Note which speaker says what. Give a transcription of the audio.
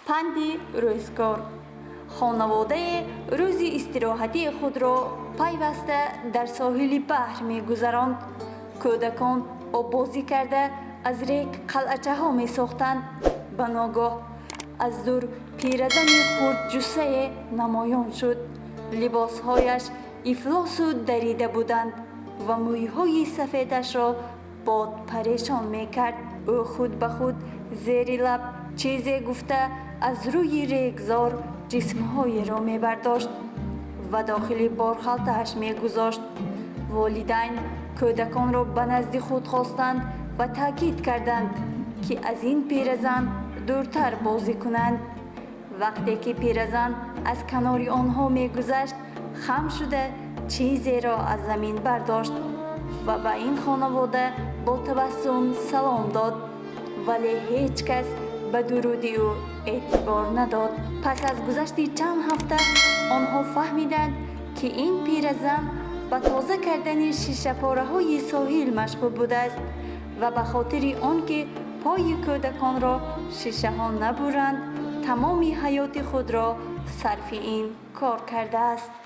Speaker 1: Панди рӯзгор. Хонаводае рӯзи истироҳатии худро пайваста дар соҳили баҳр мегузаронд. Кӯдакон оббозӣ карда, аз рег қалъачаҳо месохтанд. Ба ногоҳ аз дур пиразани хурдҷуссае намоён шуд. Либосҳояш ифлосу дарида буданд ва мӯйҳои сафедашро бод парешон мекард. Ӯ худ ба худ зери лаб чизе гуфта, аз рӯи регзор ҷисмҳоеро мебардошт ва дохили борхалтааш мегузошт. Волидайн кӯдаконро ба назди худ хостанд ва таъкид карданд, ки аз ин пиразан дуртар бозӣ кунанд. Вақте ки пиразан аз канори онҳо мегузашт, хам шуда, чизеро аз замин бардошт ва ба ин хонавода бо табассум салом дод, вале ҳеҷ кас ба дуруди ӯ эътибор надод. Пас аз гузашти чанд ҳафта онҳо фаҳмиданд, ки ин пиразан ба тоза кардани шишапораҳои соҳил машғул будааст ва ба хотири он ки пои кӯдаконро шишаҳо набуранд, тамоми ҳаёти худро сарфи ин кор кардааст.